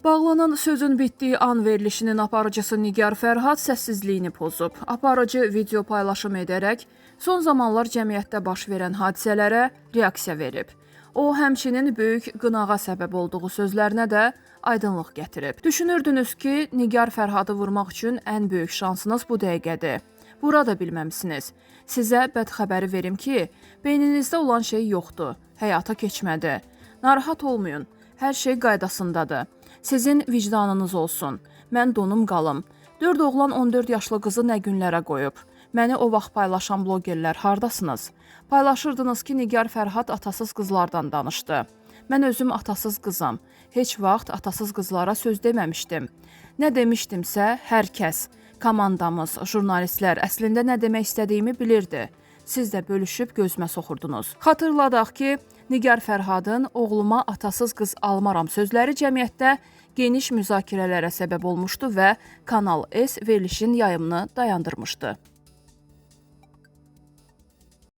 Bağlanan sözün bitdiyi an verilişinin aparıcısı Nigar Fərhad səssizliyini pozub. Aparıcı video paylaşım edərək son zamanlar cəmiyyətdə baş verən hadisələrə reaksiya verib. O, həmçinin böyük qınağa səbəb olduğu sözlərinə də aydınlıq gətirib. Düşünürdünüz ki, Nigar Fərhadı vurmaq üçün ən böyük şansınız bu dəqiqədir. Vura da bilməmisiniz. Sizə bəd xəbəri verim ki, beyninizdə olan şey yoxdur, həyata keçmədi. Narahat olmayın, hər şey qaydasındadır. Sizin vicdanınız olsun. Mən donum qalım. 4 oğlan 14 yaşlı qızı nə günlərə qoyub. Məni o vaxt paylaşan blogerlər hardasınız? Paylaşırdınız ki, Nigar Fərhad atasız qızlardan danışdı. Mən özüm atasız qızam. Heç vaxt atasız qızlara söz deməmişdim. Nə demişdimsə, hər kəs, komandamız, jurnalistlər əslində nə demək istədiyimi bilirdi. Siz də bölüşüb gözümə soxurdunuz. Xatırladaq ki, Nigar Fərhadın oğluma atasız qız almaram sözləri cəmiyyətdə geniş müzakirələrə səbəb olmuşdu və Kanal S verilişin yayımını dayandırmışdı.